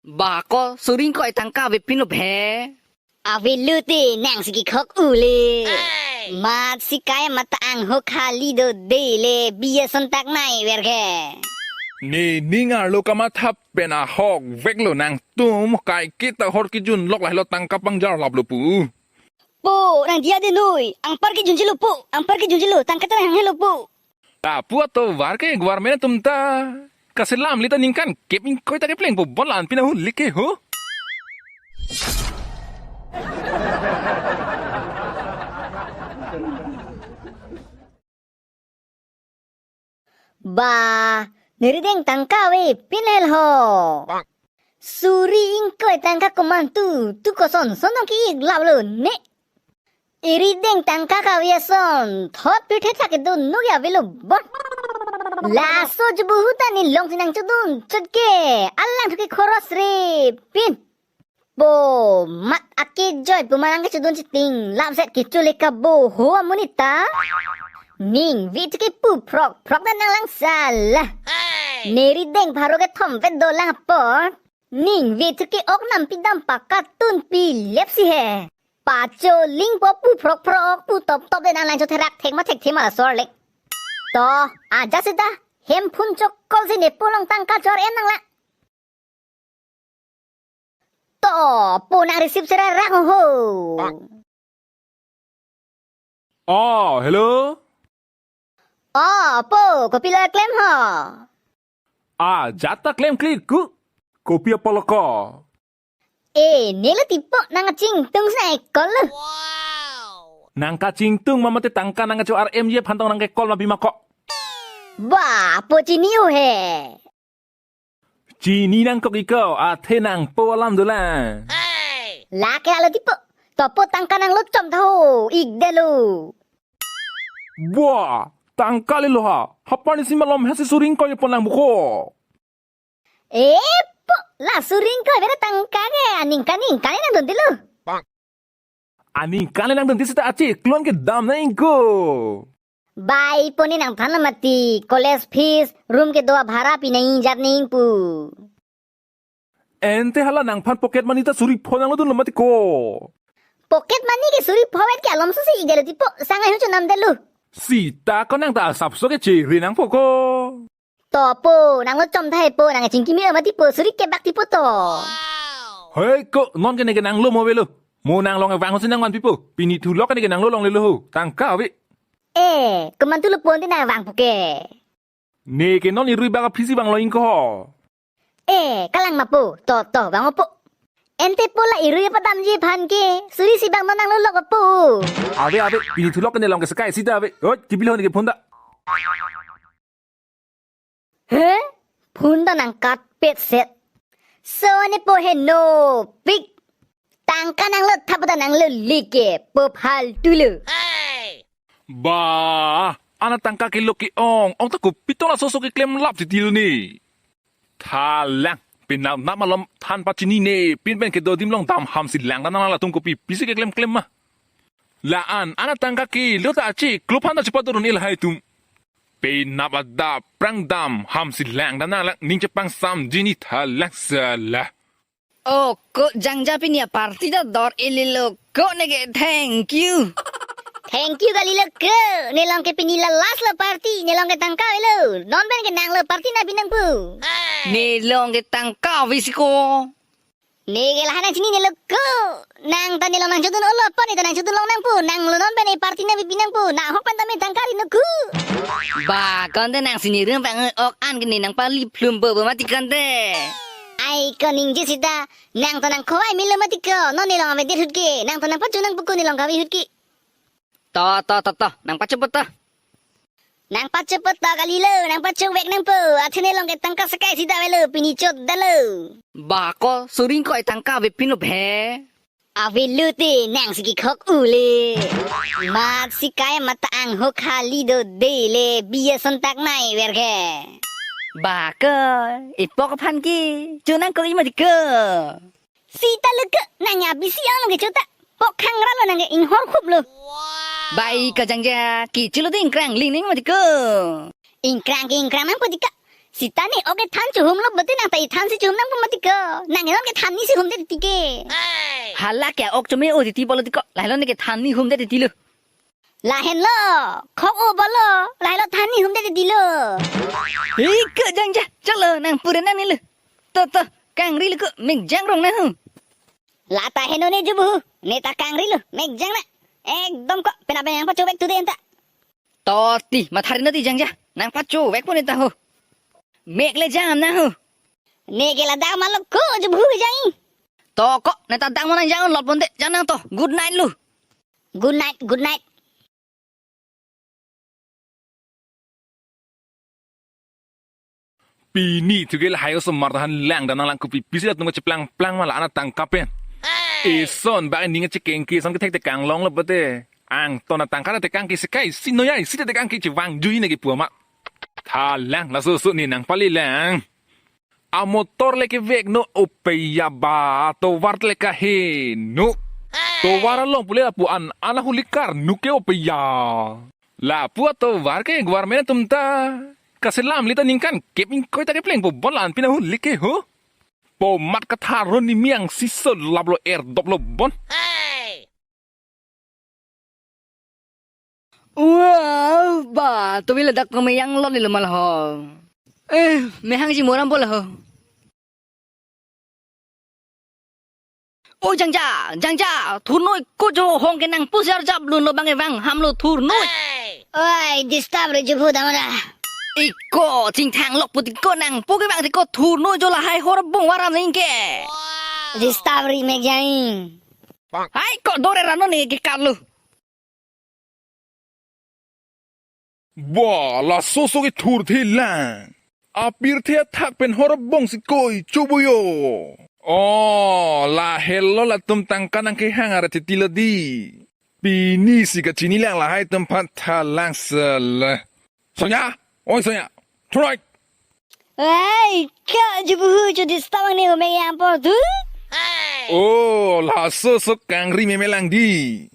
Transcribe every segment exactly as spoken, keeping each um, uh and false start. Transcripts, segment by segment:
Ba ko suri ingkoi tangka avepinlo phe. Avelo te nangsi kekhok-o le. Mat sikai mata angho khali do de le, biya son tak nai ver ke. Ne ning arlo kamatha pen ahokveklo nangtum, kaike ta hor kejun lok lahelo tangka pangjar laplo pu. Po, nang diya de noi. Angpar kejunjilo po. Angpar kejunjilo. Tangka ta nanghelo po. Ta pu atovar ke government atum ta. Kaselam lita ningkan kep ingkoi ta kepleng po bon la-an pina hu like ho. Ba, ne rideng tangka avepin hel ho. Suri ingkoi tangka komantu, tu koson son nong ki-ik laplo ne. Irideng tangka kave ason, thot pirthe thak kedo nuk ya avelo bon. Laso jubuhu ta ne longsi nangchodun chot ke, alang thuke khoros re pin. Po, mat akejoi pu manang kechodun chiting, lapset kechole kabo ho amonit ta. Ningve thuke pu phrok phrok ta nanglang sala. Ne rideng pharo kethom vet dolang apot. Ningve thuke ok nampi dam pakatun pi lepsi he. Pacholing po pu phrok phrok pu top top de nanglang chotherak thek ma thekthe ma la sor lek. To, aja seta, hem phun chokol si ne po along tangka chor-em nanglang. To, po nang receive sera rang ho. Oh, hello. Oh, po, kopilo klem ho? Ah, jata klem klik ku. Kopi apoloko. Eh, nelo tipo nang kachingtung sa ekol lo. Nang kachingtung ma mate tangka nang kacho R M J phan tong nang ke call ma bima ko. Ba, po chini-o he. Chini nangkok iko, athe nang po alam dolang. Lake alo tipo. To po tangka nanglo chom tha ho, ik delo. Buah, tangka lelo ha. Hapar ni si malom hesi suri ingkoi pon lang buko. Eh, po, la suri ingkoi bera tangka ke, aningkan ningkan nangdun delo. Aningkan nangdun di seta achi klon ke dam nang ingko. Bai po ne nangthan lo mati, college fees, room kedo abhara pi nang ingjat nang pu. Ente hala nangphan pocket money ta suri pho nanglo dunlo mati ko. Pocket money ke suri pho vet ke alom susi ik delo tipo, sangai hu chonam delo. Sita ko nang ta asapso ke chiri nang po ko. To po, nanglo chom tha he po, nang chingki mi mati po, suri kebak tipo to. Hei ko, non ke ne ke nanglo mo avelo. Mo nang long vang ho si nang vanpi po. Pini thu lok ke ne ke nanglo longlelo ho. Tangka ave. Eh, komantu lo po ante nang vang po ke. Ne ke non irui bak aphisi vanglo ingko ho. Eh, kalang ma po, to, to, vang po. Ente po la irui apadamji aphan ke, suri si bak non nanglo lok po. Ave, ave, pini thu lok ke ne long ke sekai sita ave. Oi, kipilo ne ke phone ta. He? Phone ta nang cut pet set. So ne po he no pick. Tangka nanglo thap ta nanglo like po phaltu lo. Ba, ana tangka kelo ke-ong, ong ta kopi tong laso so keklem lap titi lo ne. Thalang, penap nap malom than pachini ne, pin pen kedo adim along dam hamsi lang ta nang latum kopi pisi keklem klem ma. La-an, ana tangka kelo ta achi, klo phan ta chepadorun il hai tum. Penap adap, prang dam, hamsi lang ta nang lang, ning chepangsamji ne thalang sala. Oh, ko jangja pini aparty ta dor-i lelo, ko ne ke thank you. Thank you kalilo ko, ne long ke pini la last lo party, ne long ke tangka avelo, non pen ke nanglo party nangpi nang pu. Ne long ke tangka ave si ko. Ne ke lahan nang chinine lo ko. Nang ta ne long nangchodun olo apot ne ta nangchodun long nang pu. Nanglo non pen e party nangpipi nang pu. Nahok pen ta me tangka ri no ku. Ba, konte nang sini rum pang ok an ke ne nang pali plum bo bo mati konte. Ai ko ningje sita. Nang ta nang khowai milo mati ko. Non ne long ave det hut ke. Nang ta nang pachu nang pu ko ne long kave hut ke. To, to, to, to. Nang pachu pu to. Nang pachu pu to kalilo, nang pachu vek nang pu. Athe ne long ke tangka sekai sita avelo, pini chot dalo. Ba ko, suri ingkoi tangka avepinlo phe. Avelo te, nangsi kekhok-o le. Mat sikai mata angho khali do de le, biya son tak nai ver ke. Ba ko, ipok aphan ke, cho nangkok-i mati ko. Sita lo ke, nang ya bisi ang lo ke chota. Pok khang ra lo nang ke inghor khup lo. Bai kajangja, kichu lo ding krang ling ning mati ko. Ingkrang ke ingkrang nang po dika. Sita ne ok kethan chehumlo, bete nang ta ethan si chehum nangpo mati ko. Nang non kethan ni si humde titi ke. Hala ke ok chome o titi bolo tiko. Lahelo ne kethan ni humde titi lo. Lahenlo. Khok o bolo. Lahelo than ni humde titi lo. Hei ko jangja. Chalo nang pura nang ni lo. To to. Kangri lo ko. Mek jang rong na ho. Lata heno ne jubu. Ne ta kangri lo. Mek jang na. Ekdom ko. Pena pena nang pachobek tu de enta. To ti, mathari no ti jangja. Nang pachobek po ne ta ho. Mek le jam na ho. Ne ke ladak malo ko jubu jang. To ko, ne ta dak mo nang jang lot ponte. Jang nang to. Good night lo. Good night, good night. Pini thuke lahai osomar tahan lang dan nang lang kopi pisi latum kacheplang plang ma la-an atangka pen. Eson bak ning chekengke son kethek tekang longlo bete. Angton atangka tekangke sekai si noyai si tekangke chevang jui ne kepu amat. Tha lang laso so ne nang pali lang. Amotor le kevek no opeya ba tovar le kaheno. Tovar along pule lapu an ana hulikar nuke opeya. Lapu atovar ke government atum ta kaselam lita ningkan kep ingkoi ta kepleng po bon la-an pina huli ke ho. Po mat katharo ni miang siso laplo er doplo bon. Wow, ba, tumi ladak pemeyang lot ni lo mal ho. Eh, mehang si moram bola ho. O jangja, jangja, thurnoi ko jo hong ke nang pusi arjap lun lo bang evang ham lo thurnoi. Oi, disturb re jubu damra. Iko chingthang lok puti ko nang pu ke bang ti ko thurnoi jo lahai hor bong waram ning ke. Disturb re mek jang. Hai ko dore rano ne ke karlu. Ba, laso so ke thurthe lang. Apirthe athak pen hor bong si koi chubuyo. Oh, lahelo latum tangka nang kehang ara titi lo di. Pini si kachini lang lahai atum phat tha lang sele. Sonya, oi Sonya. Throik. Ai, ka jubu hu chu disturb ne ho mek jang por tu. Oh, laso so kangri meme lang di.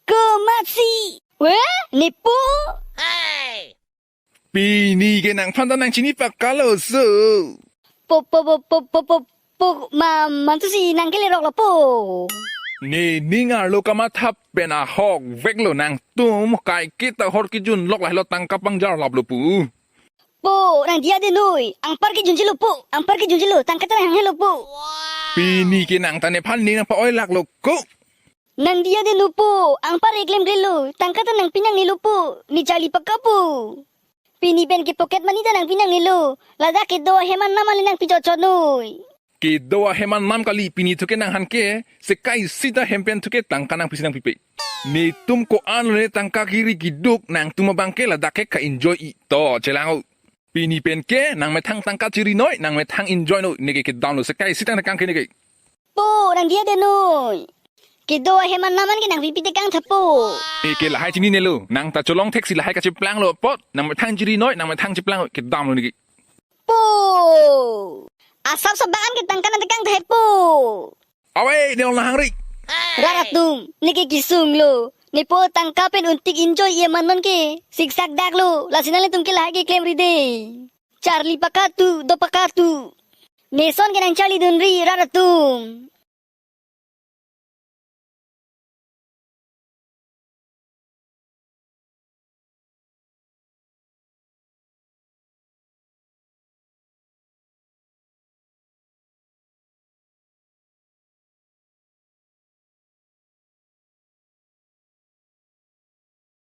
Ko masi. We, ne po. Pini ke nangphan ta nang chini pakalo so. Po, po, po, po, po, po, po, ma, mantu si nang kele rok lo po. Ne ning arlo kamatha pen ahok vek lo nangtum kai kita hor kijun lok lahelo tangka pangjar lap lo pu. Po, nang diya de noi. Angpar kijun chilo po. Angpar kijun chilo. Tangka ta nang helo po. Pini ke nang ta nephan ne nang pa-oi lak lo ko. Nang diya de nu po, angpar eklem klelo, tangka ta nang pinang nelo po, ne charli paka po. Pini pen ke pocket money ta nang pinang nelo, ladak kedo ahem anam ale nang pichot chot noi. Kedo ahem anam kali pini thuke nangphan ke, sekai sita hem pen thuke tangka nang pisi nang pipe. Netum ko-an lo ne tangka kiri kiduk nangtum abang ke ladak ke ka-enjoy-i to chelang o. Pini pen ke nang methang tangka chiri noi, nang methang enjoy noi, ne ke kedam lo sekai sita nang kang ke ne ke. Po, nang diya de noi. Kedo ahem anam an ke nang pipi tekang tha po. Ne ke lahai chini nelo, nang ta cholong theksi lahai kacheplang lo apot, nang methang chiri noi, nang methang cheplang noi, kedam lo ne ke. Po. Asap sabak an ke tangka nang tekang tha po. Awe, ne ong lahang ri. Rat atum, ne ke kesung lo. Ne po tangka pen untik enjoy-i aman non ke. Siksak dak lo, lasi nanglitum ke lahai keklem ri de. Charli paka tu, do paka tu. Neson ke nang charli dun ri rat atum.